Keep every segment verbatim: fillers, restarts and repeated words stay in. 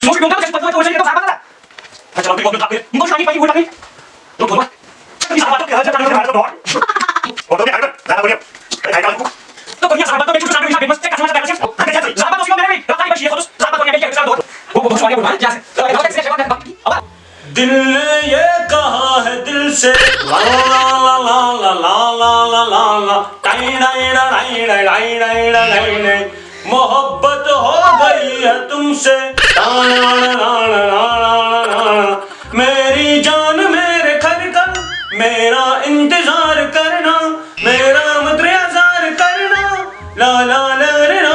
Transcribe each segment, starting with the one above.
یِمو چھُ پیوٚمُت، أسۍ چھِ پٔتمہِ لَٹہِ اوٗرۍ ژَلان پَتہٕ۔ اچھا، وۄنۍ گوٚو پیوٚمُت، یِمو چھُ اَنٕنۍ پَنٕنۍ اوٗرۍ پَکنٕے۔ یِمو کوٚر مےٚ زَبردست، مےٚ چھُ زَبردست، مےٚ چھُ زَبردست، مےٚ چھُ زَبردست۔ دل نے یہ کہا ہے دل سے، لا لا لا لا لا لا لا لا لا، ٹائیں ڈائیں ڈا ڈائیں ڈا ڈائیں ڈائیں ڈا ڈائیں ڈائیں۔ محبت ہو گئی ہے تم سے، ٹانا نا نا نا نا نا۔ میری جان میرے دھڑکن، میرا انتظار کرنا، میرا مت اظہار کرنا۔ لا لا لا لا لا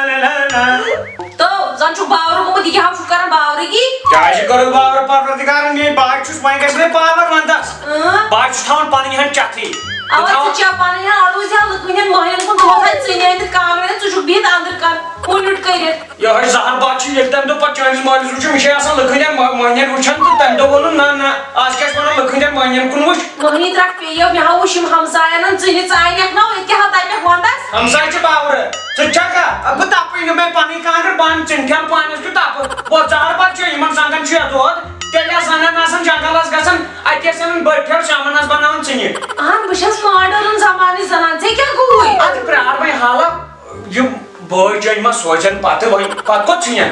لا لا۔ تو زن چھُ باورٕ گوٚمُت، یہِ کیٛاہ چھُ کران باورٕگی؟ کیٛازِ کوٚرُکھ باور پروردگارن؟ میٲنۍ باے چھُس، وۄنۍ گژھِ مےٚ پاور ونٛدس۔ اۭں۔ باے چھُس تھاوان پنٕنۍ ہن چتھٕے۔ اوا، بہٕ تھاوان ژٕ چےٚ پنٕنۍ ہن اڑوٗ زِ لُکہٕ ہٕنٛدٮ۪ن مۄہنٮ۪ن کُن، دوٚپمَکھ ہے ژٕنہِ أنِتھ کانٛگرٮ۪ن، ژٕ چھُکھ بِہِتھ اندر کن کُنیُٹ کٔرِتھ۔ یِہوٚے زہر باد چھُ، ییٚلہِ تَمہِ دۄہ پَتہٕ چٲنِس مٲلِس وٕچھُم، یہِ چھُ آسان لُکہٕ ہٕنٛدٮ۪ن مۄ-، مۄہنِوٮ۪ن وٕچھان، تہٕ تَمہِ دۄہ ووٚنُن، نہ، نہ، آز کیٛاہ چھِ وَنان لُکہٕ ہٕنٛدٮ۪ن مۄہنِوٮ۪ن کُن وٕچھ۔ مۄہنی ترٛٹھ پیٚیو، مےٚ ہا وٕچھ یِم ہمساین ژٕنہِ، ژٕ انکھ نہ ییٚتہِ کیٛاہ ہا تَتہِ پٮ۪ٹھ وَندَس۔ ہمساے چھِ باورٕ، ژٕ تہِ چھَکھا؟ بہٕ تَپہٕ نہٕ، مےٚ پَنٕنۍ کانٛگٕر بنٛد، ژٕ نہِ کھٮ۪ن پانَس کیُتھ تَپہٕ۔ بہٕ زہر باد چھُ، یِمَن زنٛگَن چھُ یَتھ دود، تیٚلہِ آسہٕ زنٛگَن آسان جنٛگل آس گژھان، اَتہِ ٲسۍ اَنان بٔڑۍ ٹھیلہٕ شامَن آس بَناوان ژٕنہِ۔ اہن، بہٕ چھَس ماڈٲرٕن زمانٕچ زنان، ژےٚ کیٛاہ گوٚوُے؟ اَدٕ پرٛار وۄنۍ حالہ۔ یِم بٲے جیٚنۍ ما سوزن پتہٕ وۄنۍ، پتہٕ کوٚت ژھٕنن؟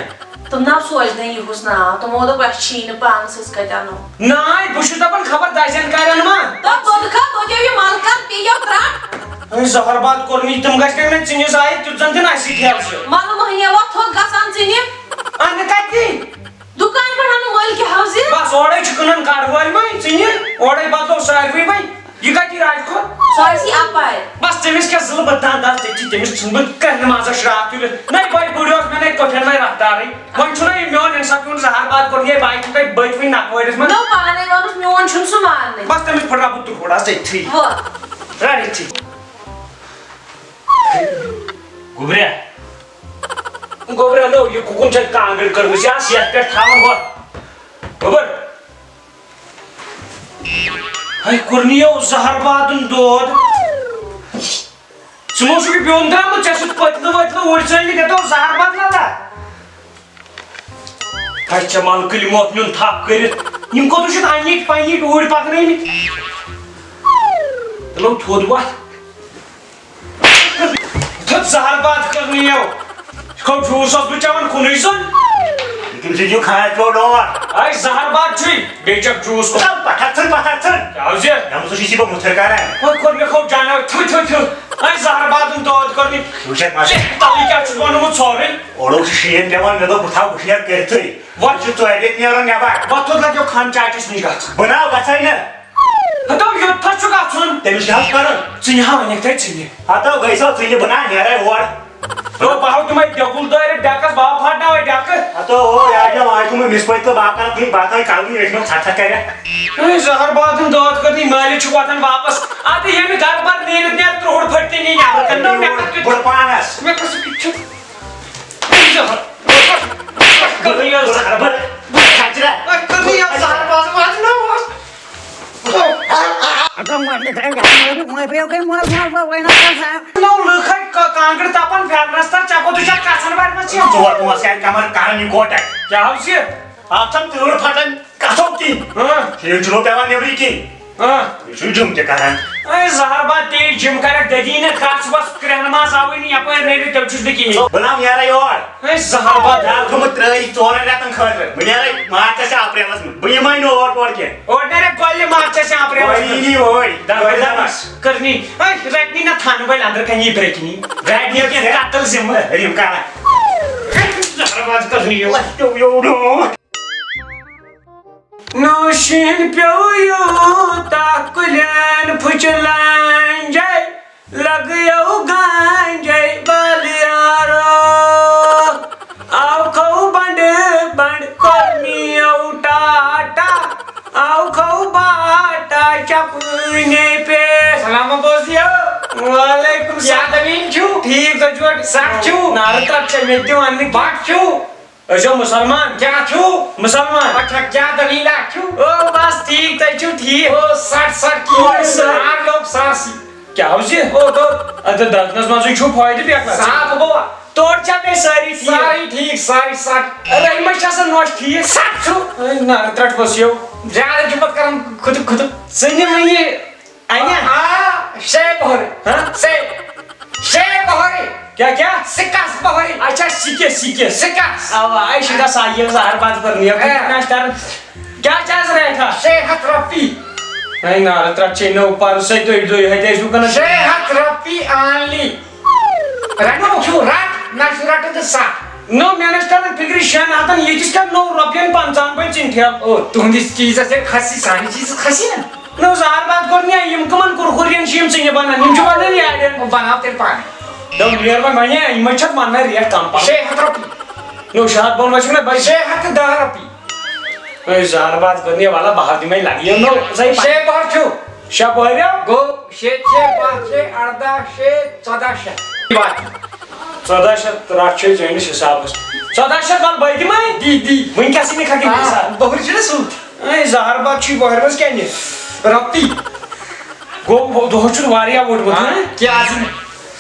تِم نہ سوزنَے یِہُس ناو، تِمو دوٚپ اَسہِ چھِی نہٕ پانہٕ، سٕژ کَتہِ اَنو؟ ناے، بہٕ چھُس دَپان خبر دَزٮ۪ن کَرن ما۔ تہٕ بوٚد کَتھ، بہٕ کیٛاہ یہِ مَلہٕ کَتھ پیٚیہِ یَو ترٛٹھ؟ وۄنۍ زہر باد کوٚرمُت، تِم گژھِ نہٕ مےٚ ژِنِس آیہِ تیُتھ زَن تہِ نہ آسہِ ٹھیلہٕ چھُ۔ مَلہٕ مۄہنی وۄتھ تھوٚد گژھان ژِنہِ۔ اَنہٕ کَتہِ؟ دُکان پٮ۪ٹھ اَنہٕ مٔلۍ کیٛاہ حظ یہِ؟ بس اورَے چھِ کٕنان کَڑ وٲلۍ وۄنۍ ژِنہِ، اورَے بدلو ساروٕے وۄنۍ۔ یہِ کَتہِ راج کھۄت؟ سۄ آسہِ یہِ اَپارِ۔ بس تٔمِس کیٛاہ ضلعہٕ بہٕ دَنٛد دَنٛد تٔتی، تٔمِس ژھٕن بہٕ کَرِ نٮ۪مازا شرٛاکھ تُلِتھ۔ نَے بَے بٕڈٕ اوس مےٚ نَے کۄٹھٮ۪ن وَے رفتارٕے۔ وۄنۍ چھُنہ یہِ میون اِنسان پیوٚن زہر باد کوٚر یہِ بایہِ تہِ تۄہہِ بٔتۍ وٕنۍ نَکوٲرِس منٛز۔ نو پانے ووٚنُس میون چھُنہٕ سُہ ماننٕے۔ بس تٔمِس پھٕٹراو بہٕ تُرہُر آز تٔتھی۔ وۄتھ۔ رَٹ ییٚتھی۔ گوٚبریا۔ گوٚبرا نو، یہِ کُکُن چھےٚ کانٛگٕر کٔرمٕژ، یہِ آس یَتھ پٮ۪ٹھ تھاوان ہۄ۔ گوٚبُر۔ ہے، کوٚرنٕے یو زہر بادُن دود۔ ژٕ ما چھُکھ یہِ بیوٚن درٛامُت؟ ژےٚ سۭتۍ پٔتلہٕ ؤتلہٕ اوٗرۍ ژٲنِتھ، یَتھ اوس زہر بادلا۔ ہے، ژےٚ مَلکہٕ یِمو اَتھ نیُن تھپھ کٔرِتھ۔ یِم کوٚت چھِکھ اَنِتھ پَنِتھ اوٗرۍ پَکنٲومٕتۍ؟ تُلو تھوٚد وَتھ۔ تھوٚد زہر باد کٔرنٕے یو۔ یہِ کھو جوٗس اوس بہٕ چٮ۪وان کُنُے زوٚن۔ تٔمۍ سۭتۍ چھُ خاص پٲٹھۍ ڈور۔ اے زہر باد چھُے، بیٚیہِ چٮ۪کھ جوٗس۔ چل، پتھر ژھٕن، پتھر ژھٕن۔ کیٛاہ حظ یہِ؟ مےٚ دوٚپمَس، یہِ چھِ بہٕ مُتھٕر کران۔ وۄنۍ کوٚر مےٚ کھو جانور، تھُو، تھُو، تھُو۔ اے زہر بادُن دود کوٚر مےٚ۔ وٕچھ حظ، مَزٕ۔ ہے، تَلٕے کیٛاہ چھُس وَنومُت سورُے؟ اورُک چھُ شیٖن پٮ۪وان، مےٚ دوٚپ، بہٕ تھاوٕ ہُشیار کٔرِتھٕے۔ وۄنۍ چھُ ژورِ ریٚتۍ نیرُن نٮ۪بر۔ وۄتھ تھوٚد لَگیو خان چاچَس نِش گژھ۔ بہٕ نہ حظ گژھَے نہٕ۔ ہتو، یوٚت تھَس چھُ گژھُن؟ تٔمِس کیٛاہ حظ کرُن؟ ژٕ نہِ ہا وَنٮ۪کھ تَتہِ ژٕ نہِ۔ ہتو، گٔے سا ژٕ نہِ، بہٕ نہ نیرے اور۔ تو بہٕ ہاوٕ تِمَے دٮ۪کُل دٲرِتھ ڈٮ۪کَس، بہٕ ہاوٕ پھاٹناوَے ڈٮ۪کہٕ۔ ہتو، او، یہِ آسہِ مےٚ واجہِ گوٚمُت مِس پٲٹھۍ تہٕ بہٕ ہاو کران کُنہِ باتھ ہاوٕے کَلہٕ ییٚتہِ مےٚ ژھَٹھ ژھَٹھ کَرِ۔ ہے، زہر بادُن دود کٔرنٕے مٲلِس چھُ وۄتھان واپس۔ اَدٕ ییٚمہِ گرٕ پَتہٕ نیٖرِتھ نیرِ ترٛوہُر پھٔٹۍ تہِ نی نٮ۪بر کَنہِ۔ نہ، مےٚ کَتھ کیُتھ بُڈٕ پانَس۔ مےٚ کَس کیُتھ چھُ؟ زہر۔ کٔرنٕے یہِ زہر باد۔ بُڈٕ کھچرا۔ کٔرنٕے یہِ زہر باد، واتناوُس۔ اَتھ آو مَرنہٕ درٛاے گژھِ مٲرِتھ، وۄنۍ پیٚیو کٔمۍ مول مول وۄنۍ وۄنۍ نہ کانٛہہ۔ نو لُکھ ہے کا-، کانٛگٕر تَپان پھٮ۪رنَس تَل، ژےٚ کوٚت چھَکھ کَژھَن بَرِمَژ یِم؟ ژور پانٛژھ کیٛازِ کَمَن کَران یہِ گوٹَے؟ کیٛاہ حظ چھِ؟ اَتھ چھَم تۭر پھَٹان کَتھو کِنۍ۔ ہاں۔ شیٖن چھُنہٕ پٮ۪وان نیٚبرٕے کِنۍ۔ ہاں۔ یہِ چھُ جُم تہِ کَران۔ اے زہر باد تیز جِم کَرَکھ دٔدی نہ کَتھ صُبحَس کرٛٮ۪ہنہٕ ماز آوٕے نہٕ یَپٲرۍ نیرِتھ، تیٚلہِ چھُس نہٕ کِہیٖنۍ۔ بہٕ ناو نیرَے یور۔ ہے زہر باد۔ مےٚ آو تھوٚمُت ترٛٲیِتھ ژورَن رٮ۪تَن خٲطرٕ۔ بہٕ نیرَے مارچَس یا اپریلَس منٛز۔ بہٕ یِمَے نہٕ اور تور کینٛہہ۔ اور نیرَے گۄلہِ مارچَس یا اپریلَس منٛز۔ وۄنۍ یی وۄنۍ۔ دَربٕدَر کٔرنی۔ ہے، رَٹنی نہ تھانہٕ وٲلۍ اَندرٕ کَنہِ یہِ برٛکِنی۔ رَٹنی کینٛہہ قتل ذِمہٕ۔ رحم کَران۔ زہر باد کٔرنی یہِ۔ لَسیو یوڈو۔ نوشین پیو یوٗتاہ کُلٮ۪ن پھُچہِ لانجے، لگیو گانجے بلیارو۔ آو کھو بنڈ بنڈ کرنیو ٹاٹا، آو کھو باٹا چپنے پہ۔ سلام بوزیو۔ وعلیکم السلام۔ کیا دلیل چھو؟ ٹھیک تو چھو۔ سچ چھو؟ نارٕ تَتھ چھےٚ مےٚ تہِ وَننہٕ۔ بٹ چھو؟ أسۍ چھِ مُسلمان۔ کیٛاہ چھُو؟ مُسلمان۔ اچھا، کیٛاہ دٔلیٖلہ چھُو؟ او، بس ٹھیٖک، تُہۍ چھِو ٹھیٖک؟ او، سٹ سٹ کی او، سٹ۔ آگ لوگ سارسی۔ کیٛاہ حظ یہِ؟ او، تو۔ اَدٕ دَزنَس منٛزٕے چھُ فٲیدٕ پٮ۪ٹھ نہ۔ صاف گوٚوا؟ تورٕ چھا بیٚیہِ سٲری ٹھیٖک؟ سٲری ٹھیٖک، سٲری سَتھ۔ رحمہ چھا سا نوش ٹھیٖک؟ سَتھ چھُ۔ اے، نارٕ ترٛٹھ ؤسِو۔ زیادٕ چھُ پَتہٕ کَران کھُتہٕ کھُتہٕ۔ ژٕ نہِ وۄنۍ یہِ اَنہِ؟ آ، شے بۄہرِ۔ ہہ؟ سے۔ شے بۄہرِ۔ کیٛاہ، کیٛاہ؟ سِکَس بۄہرِ۔ اچھا، سِکِس، سِکِس۔ سِکَس۔ اَوا، اَے چھِ گژھان یہِ زہر بَتہٕ کَرُن، یہِ ہہ۔ کیٛاہ چھِ آز ریٹھا؟ شے ہَتھ رۄپیہِ۔ اے نارٕ ترٛٹھ چھے نٔو پَرُس سۭتۍ تُہۍ دۄیہِ ہَتہِ ٲسِو کٕنان۔ شے ہَتھ رۄپیہِ only۔ رَٹُن چھُ رَٹ، نہ چھُ رَٹُن تہٕ سَتھ۔ نو، مےٚ نہ چھِ تَران فِکرِ شٮ۪ن ہَتَن، ییٚتِس کَر نو رۄپیَن پنٛژاہَن پَتہٕ ژِنٹھٮ۪ل۔ او، تُہٕنٛدِس چیٖزَس ییٚلہِ کھَسی، سانہِ چیٖزَس کھَسی نہ۔ نو، زہر بَتہٕ کوٚر مےٚ، یِم کٕمَن کُرکُرین چھِ یِم ژِنہِ بَنان؟ یِم چھِ بَنان یارٮ۪ن۔ بہٕ بَناو تیٚلہِ پانَے۔ دَپ، نیر وۄنۍ وَنے، یِمَے چھَتھ وَنان ریٹ کَم پَہَم۔ شے ہَتھ رۄپیہِ۔ نو، شےٚ ہَتھ بۄن وَسہِ مےٚ بَچہِ۔ شے ہَتھ تہٕ دَہ رۄپیہِ۔ اے، زہر بَتہٕ کوٚر مےٚ، وَلہٕ بہٕ ہاو دِمَے لَگہِ۔ یہِ نو، سَے پَتہٕ۔ شے بۄہر چھُ۔ شےٚ بۄہرِ ہا؟ گوٚو، شےٚ شےٚ باہ شےٚ اَرداہ شےٚ ژۄداہ شیٚتھ۔ واتہِ۔ ژۄداہ شیٚتھ رَٹھ چھُے چٲنِس حِسابَس۔ ژۄداہ شیٚتھ وَلہٕ بہٕ دِمَے۔ دی، دی۔ وٕنکیٚسٕے نہٕ کھَکہِ آ، حِساب۔ بۄہر چھُنہ سُہ۔ اے، زہر بَتہٕ چھُے بۄہرِ منٛز کیٛاہ نِتھ؟ رۄپی۔ گوٚو، دۄہَس چھُس واریاہ ووٚٹمُت، آ، ہہ؟ کیٛاہ آز؟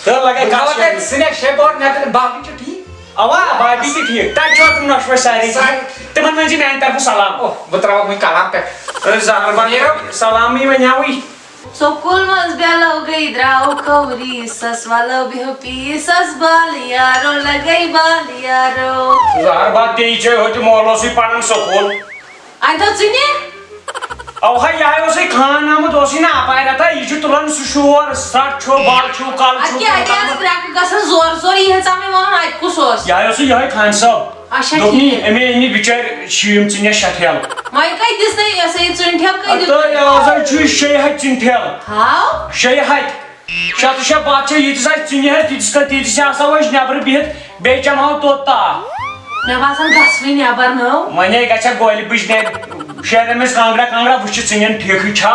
تہٕ لَگے بہٕ کَتھ تھاوَو تۄہہِ شیرنہِ۔ سِنیٚک شےٚ بۄہر نٮ۪برٕ، باقٕے چھُ ٹھیٖک۔ اوا، باقٕے تہِ ٹھیٖک۔ تَتہِ چھُ تِم نۄشہِ وۄشہِ سارے ٹھیٖک۔ سارے۔ تِمَن ؤنۍ زِ میٛانہِ طرفہٕ سلام۔ اوہ، بہٕ ترٛاوَکھ وۄنۍ کلام پٮ۪ٹھ۔ اے، زہر بَتہٕ نیرو۔ سلامٕے وۄنۍ ہاوٕے۔ سکول منٛز بیلو گٔے درٛاو کھو ریٖسَس، وَلو بیٚہو پیٖسَس، بال یارو لَگَے بال یارو۔ زہر بَتہٕ تے چھے ہوٚتہِ مولوسٕے پَران سکول۔ اَتہِ تھٲو ژٕ نہِ؟ اوہا، یہِ ہا اوسُے خان آمُت، اوسُے نہ اَپارِ رَٹان، یہِ چھُ تُلان سُہ شور، سَٹ چھُ، بَل چھُ، کَل اَدٕ چھُ، کیٛاہ، اَتہِ آسہٕ کرٛٮ۪کہٕ گژھان زورٕ زورٕ، یہِ ہیٚژاو مےٚ وَنُن، اَتہِ کُس اوس؟ یہِ ہا اوسُے یِہوٚے خان صٲب۔ اچھا، دوٚپنی، ٹھیٖک۔ أمے أنۍ مٕتۍ بِچٲرۍ شیٖم ژِنہِ شےٚ ٹھیلہٕ۔ وۄنۍ کَتہِ دِژ نَے یہِ ہسا یہِ ژٕنۍ ٹھیلہٕ کَتہِ دِژ اَدٕ نَے؟ یہِ ہسا چھُے شیٚیہِ ہَتہِ ژِنہِ ٹھیلہٕ۔ ہاو؟ شیٚیہِ ہَتہِ۔ شےٚ تہٕ شےٚ بَتہٕ چھےٚ ییٖتِس اَسہِ ژِنہِ ہَتہِ، تیٖتِس کَتہِ، تیٖتِس چھِ آسان أسۍ نٮ۪برٕ بِہِتھ، بیٚیہِ چَمہو توٚت تاپھ۔ مےٚ باسان گژھوٕے نٮ۪بر نٔو۔ وۄنۍ ہے گژھِ ہا گولہِ بٕجنہِ، شیرن أسۍ کانٛگڑا کانٛگڑا، وٕچھ ژِنٮ۪ن ٹھیکٕے چھا۔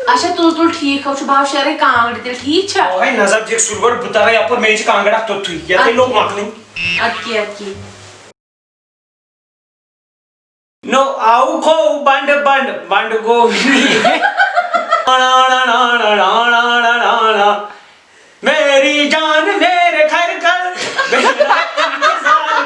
اچھا، تُل تُل، ٹھیٖک ہو چھُ، بہٕ ہاو شیرے کانٛگڑِ تیٚلہِ، ٹھیٖک چھا؟ اوہے نظر دِکھ سُلہِ گۄڈٕ، بہٕ تَرے یَپٲرۍ، مےٚ چھِ کانٛگڑ اَکھ توٚتتھٕے، یَتھ ہے اَدٕ لوٚگ کیٛاہ؟ مۄکلٕنۍ۔ اَدٕ کیٛاہ، اَدٕ کیٛاہ۔ نو آو کھو بنڈ بنڈ بنڈ گوبھی۔ میری جان میرے گھر کر، میرا انتظار۔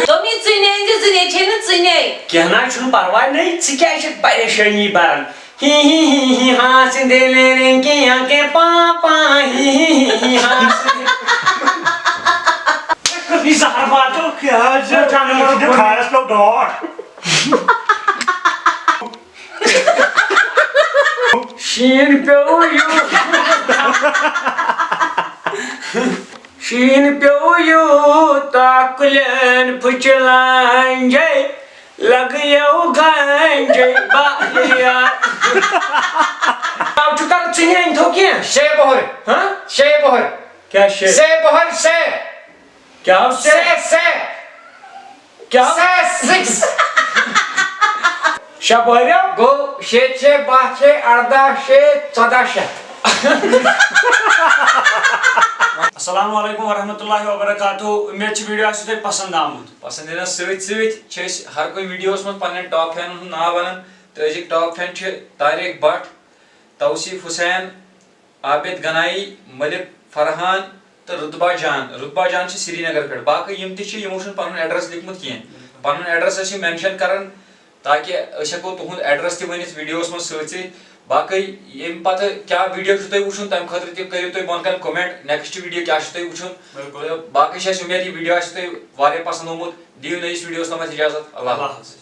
دوٚپمَے ژٕنے أنۍ زِ، ژٕنے چھے نہٕ ژٕنے۔ کینٛہہ نہ حظ چھُنہٕ پرواے، نَے ژٕ کیٛازِ چھَکھ پریشٲنی بران؟ ہی ہی ہی ہی ہاں سندے لے رنگی آنکھیں پا پا ہی ہی ہی ہی ہاں سندے۔ یہِ زہر باتو کیٛاہ حظ چھُ؟ خانس پیوٚو ڈاٹھ۔ شیٖن پیوٚو یوٗ۔ شیٖن پیوٚو یوٗتاہ کُلٮ۪ن پھٕچہِ لانجے۔ لگیو گنجے بالیا۔ اب چھُ کران ژٕ نہِ أنۍ تھو کینٛہہ؟ شے بۄہرِ۔ ہاں؟ شے بۄہرِ۔ کیٛاہ شے؟ سے بۄہرِ سے۔ کیٛاہ سے؟ سے، سے۔ کیٛاہ؟ سے سِکِس۔ شےٚ بۄہرِ؟ گوٚو شے شے باہ شے اَرداہ شے ژۄداہ شیٚتھ۔ السلام علیکم ورحمۃ اللہ وبرکاتہ۔ اُمید چھِ ویٖڈیو آسہِ تۄہہِ پسنٛد آمُت۔ پسنٛد یِنس سۭتۍ سۭتۍ چھِ أسۍ ہر کُنہِ ویٖڈیوَس منٛز پننٮ۪ن ٹاپ فینن ہُنٛد ناو وَنان۔ تہٕ أزِکۍ ٹاپ فین چھِ طارق بٹ، توصیف حسین، عابد گنایی، ملک فرحان تہٕ رتبہ جان۔ رتبہ جان چھِ سرینگر پٮ۪ٹھ۔ باقٕے یِم تہِ چھِ، یِمو چھُنہٕ پنُن ایڈریس لیوٗکھمُت کینٛہہ۔ پنُن ایڈریس ٲسِو مینشن کران، تاکہِ أسۍ ہٮ۪کو تُہُنٛد ایڈریس تہِ ؤنِتھ ویٖڈیوَس منٛز سۭتۍ سۭتۍ۔ باقٕے ییٚمہِ پتہٕ کیٛاہ ویٖڈیو چھُو تۄہہِ وٕچھُن، تَمہِ خٲطرٕ تہِ کٔرِو تُہۍ بۄن کَنہِ کومینٹ، نیکسٹ ویٖڈیو کیٛاہ چھُ تۄہہِ وٕچھُن۔ بِلکُل۔ تہٕ باقٕے چھِ اَسہِ اُمید، یہِ ویٖڈیو آسہِ تۄہہِ واریاہ پسنٛد آمُت۔ دِیِو نٔیِس ویٖڈیوَس تامَتھ اِجازت۔ اللہ اللہ حافظ۔ حافظ۔